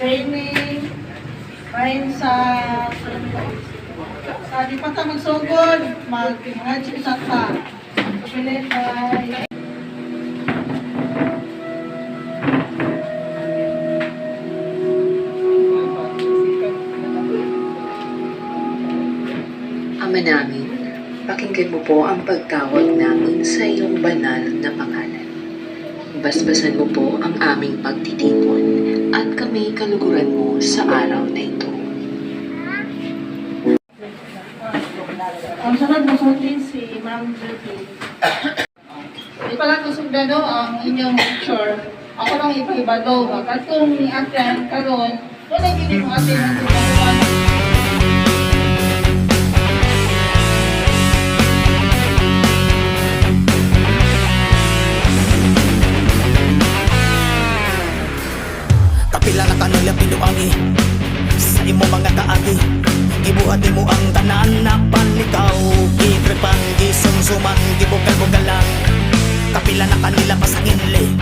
Training bahin sa di pa ta magsugod, mag sa ta. Pili kay Ama namin, pakinggan mo po ang pagtawag namin sa iyong banal na pangalan. Basbasan mo po ang aming pagtitipon at kami kaluguran mo sa araw na ito. Ang sunod mo sulti si Ma'am Judy. Di pala kusog no, ang inyong lecture. Ako lang ipahibalo. At kung ni-attend karon, wala gini mo attend ang tumawa. Kapila na kanila pinuangi sa imo mga kaagi. Gibuhat mo ang tanan na panikaw. Gitripan, gisumsuman, gibukal-bukalan. Kapila na kanila pasanginli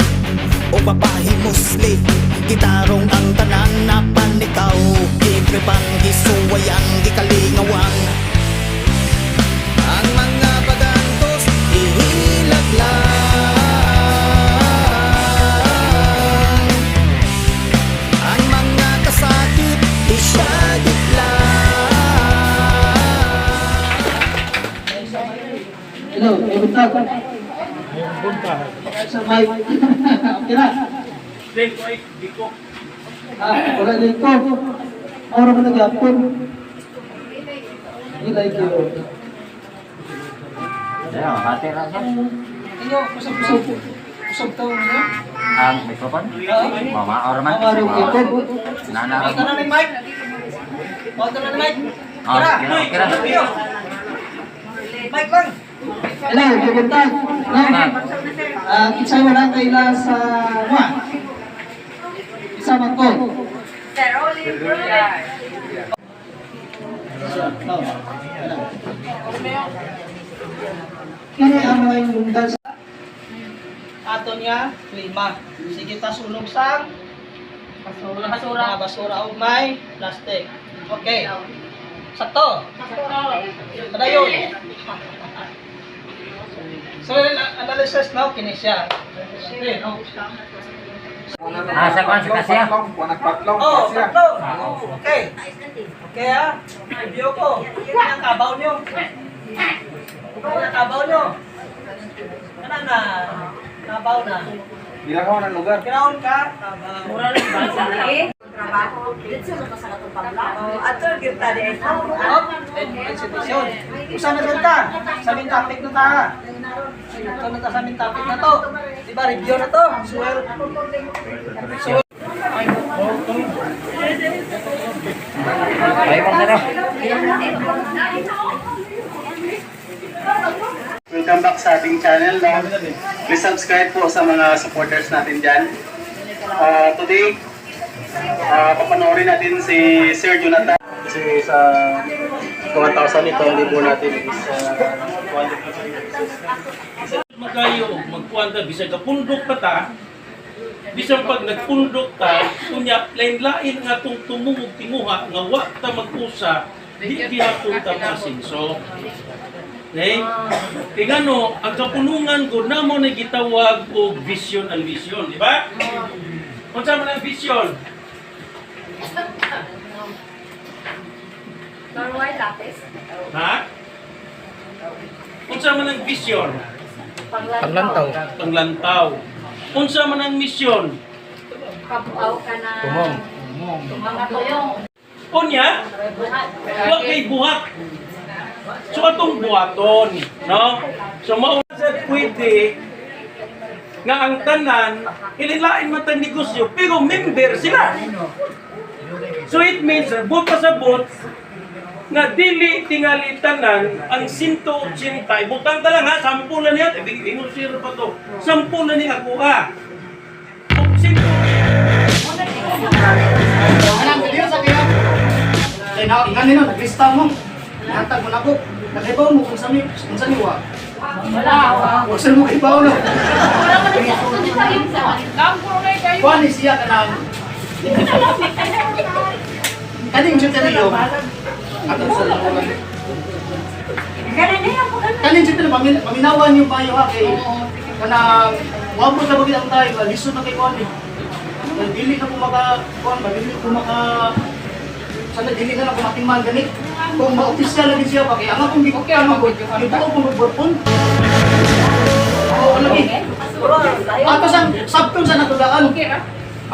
o babae musli. Gitarong ang tanan na panikaw. Gitripan, gisuwayan, gikalingawan. Ang mga bagantos ihilak lang. Ang mga kasakit isyagit lang. Hello, may buntag. May buntag. Sa mic. Okay na. Ah, wala din ko. Oro mo nagyapon. You like you. Inyo, usap-usap. Usap to niyo. Ang microphone? Mama, or man? Ang araw ko. Nana. Ito na ng mic. Ito na ng mic. Ah, okay ra. Okay ra. Mic lang. Hello, may buntag. No? Ah, kinsay wala kaila sa wa. Isa man ko. No. Wala. Kini ang mga inundal sa ato niya lima. Sige ta sunog sang basura, basura, mga basura o may plastic. Okay. Sakto. Padayon. So analysis now kini siya. Okay, no? Ah, sa kwan sa kasya. Oh, sakto. Okay. Okay ah. Review ko. Kini ang kabaw niyo. Kini ang kabaw niyo. Kana na. Kabaw na. Ginagawa ng lugar. Ground ka, kabaw. Trabaho. Dito sa sa katong paglaw. Ato gyud ta di ay Up, and presentation. Usa na jud ta. Sa main topic na ta. Ito na ta sa main topic na to. Di ba review na to? Swear. Swear. Ay, mo na. Welcome back sa ating channel. No? Please subscribe po sa mga supporters natin dyan. Today, papanoorin natin si Sir Jonathan. Kasi sa 1,000 ito, ang libo natin is 250 pesos. Magayo og magkuan ta bisag kapundok pa ta, bisan pag nagpundok ta, unya lain-lain nga atong tumungog tinguha nga wa ta mag-usa, di gihapon ta maasinso. Okay? Kay ngano, ang kapunungan ko namo na gitawag og vision and vision, di ba? Unsa man ang vision? Norway lapis. Ha? Unsa man ang vision? Panglantaw. Panglantaw. Unsa man ang misyon? Kabuaw ka na. Tumong. Mga tuyong. Unya, wa kay buhat. So atong buhaton, no? So mao sa pwede nga ang tanan ililain man tang negosyo pero member sila. So it means bot pa sa bot nga dili tingali tanan ang 180, ibutang ta lang ha, 10 na niya, ingon sir pa to. 10 na ni ako ha. Kung 100. Kaya na, kanina, naglista mo. Nahantag mo na ko. Nakaibaw mo kung sa mi, kung sa niwa. Wala. Huwag sa mo kaibaw no. Kuha ni siya ka ng Kaning deuterium, ato sa kaning deuterium, paminawan yung payo ha, kay kanang wa mo sa bagay ang tayo, lisod na kay kuan eh. Kay dili na ko maka kuan ba, dili ko maka sana dili na lang ko matingman gani. Kung ma-official lagi siya pa kay ang akong okay ang ako, ito ko magborpon. Oo, lagi. Ato sa sabton sa natulaan. Okay ra?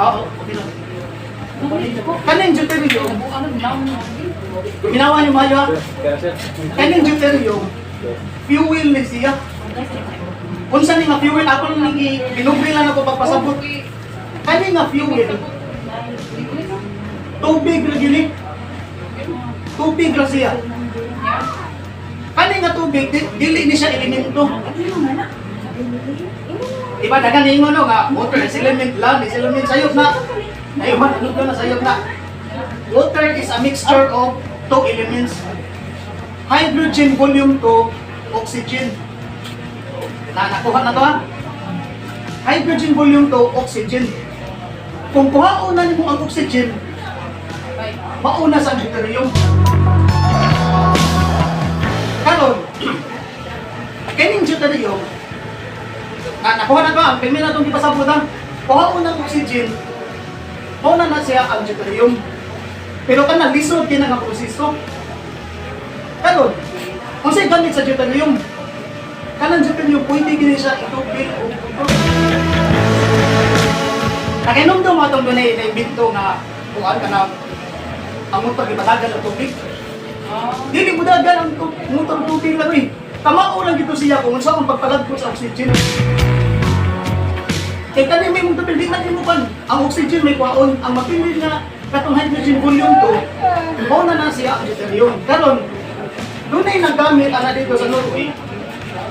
Oo, okay lang. Kaning deuterium, ginawa ni Mayo, ha? Kaning deuterium, fuel ni siya. Unsa ni nga fuel ako lang nang ginubre lang ako pagpasabot. Kani nga fuel, tubig ra gyud ni. Tubig ra siya. Kani nga tubig dili ni siya elemento. Di ba daghan ingon no nga water is element, land is element, sayop na. Nayuman ano na sayop na. Water is a mixture of two elements. Hydrogen volume 2, oxygen. Na nakuha na to ha? Hydrogen volume 2, oxygen. Kung kuhaon na nimo ang oxygen, mauna sa deuterium. Karon, kining deuterium, na nakuha na to ang pirmi na itong gipasabot ha. Kuhaon ang oxygen, mauna na siya ang deuterium. Pero kana lisod kina nga proseso. Karon, unsay gamit sa deuterium? Kanang deuterium pwede gini siya itupil o motor. Nakinomdom atong dunay na imbento nga kuan kana ang motor gipadagan og tubig. Dili mo dagan ang motor tubig lang eh. Kamao lang gito siya kung unsa ang pagpalagko sa oxygen. Kay kani may mong tubig di na nimo kan ang oxygen may kwaon ang mapili nga katong hydrogen volume 2 mao na na siya ang deuterium. Karon dunay nagamit ana dito sa Norway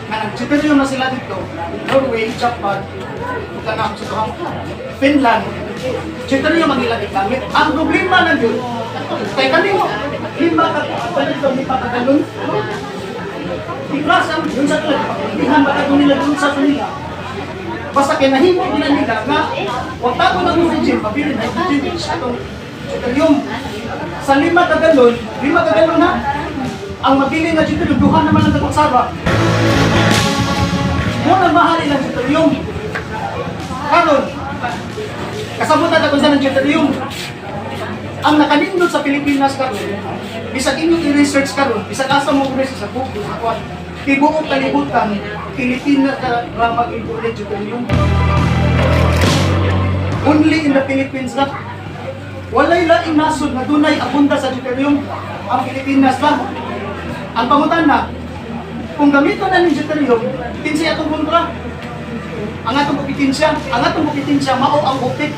nga nag-deuterium na sila dito, Norway, Japan, ug kanang sa tuhang Finland. Deuterium ang ilang gigamit. Ang problema lang yun, kay kani mo lima ka palit ka lima ka galon. Ibras ang dun sa kanila, pagkuntihan ba kayo nila dun sa kanila. Basta kay nahimo nila nila nga wag tago ng oxygen, pabilin hydrogen atong deuterium. Sa 5 ka galon, 5 ka galon na, ang mabili nga deuterium, duha naman lang kakutsara. Muna mahal ilang deuterium. Karon, kasabutan na kung saan ang deuterium. Ang nakanindot sa Pilipinas karon, bisag inyong i-research karon, bisag asa mo research sa Google, sa kuan, tibuok kalibutan, Pilipinas ka ra mag-import deuterium. Only in the Philippines lang. Walay laing nasod nga dunay abunda sa deuterium ang Pilipinas lang. Ang pangutana, kung gamiton na ning deuterium, kinsay atong kontra? Ang atong kompetensya, ang atong kompetensya mao ang OPEC.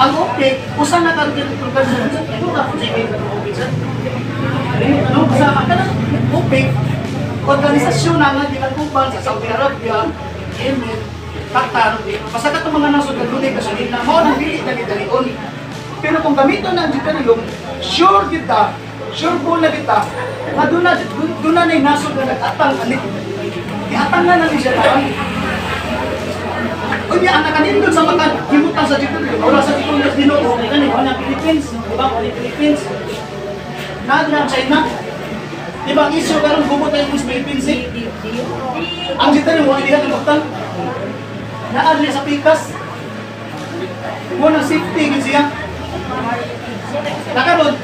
Ang OPEC, usa na ka organisasyon. Ano ka kung sa OPEC sir? Ano sa kanang OPEC, organisasyon na nga ginaguban sa Saudi Arabia, Yemen, Qatar, basta katong mga nasod nga dunay gasolina, mao nang dili dali-dalion. Pero kung gamiton na ang deuterium, sure kita, sure po na kita, nga doon na na'y nasod nga nag-atang ani. Iatang na ni siya taang. Unya ang nakanindot sa mga himutan sa deuterium, wala sa deuterium Ginoo, kani wala Philippines, di ba? Wala Philippines. Naa ang China. Di ba ang issue karon gubot tayo sa Philippines eh? Ang deuterium wala diha ng butang. Naa niya sa pikas. Mo nang safety gid siya. Nakaron,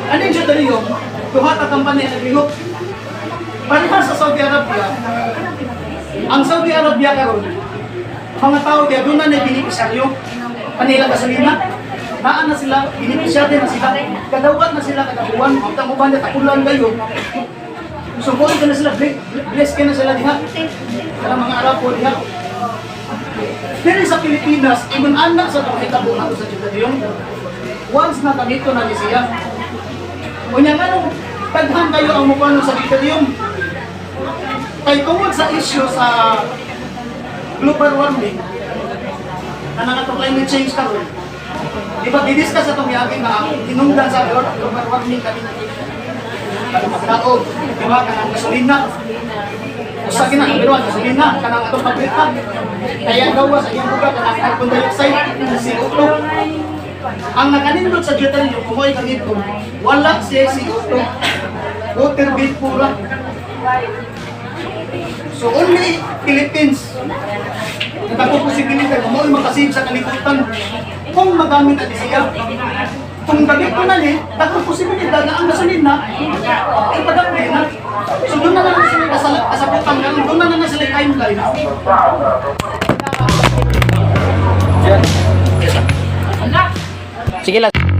ano yung deuterium? Duha ka company ang naglihok. Parehas sa Saudi Arabia. Ang Saudi Arabia karon, mga tao diya doon na na benepisaryo. Kanila gasolina. Naa na sila, benepisyaryo na sila. Kadawat na sila kada buwan. Ang uban na takulan kayo. Subuan ka na sila, bless ka na sila diha. Kanang mga Arabo diha. Pero sa Pilipinas, ingon anak sa panghitabo nato sa deuterium. Once na kamito na ni siya. Unya nga nung taghan kayo ang mukha sa deuterium. Kay tungod sa issue sa global warming, kanang atong climate change karon. Di ba didiscuss atong miagi nga ang hinungdan sa global warming kani kanang magdaog, di ba kanang gasolina. Usa kina number 1 gasolina kanang atong pabrika. Kaya gawas sa iyang buga kanang carbon dioxide, CO2. Ang nakanindot sa geothermal, kung mo'y gamiton, wala siya CO2. Water vapor lang. So only Philippines nagdako posibilidad na mo'y makasave sa kalibutan kung magamit na siya. Kung gamit na ni, dako posibilidad na ang gasolina ay padapli na. So doon na lang sila kasabutan nga, doon na lang sila timeline. Sige lang.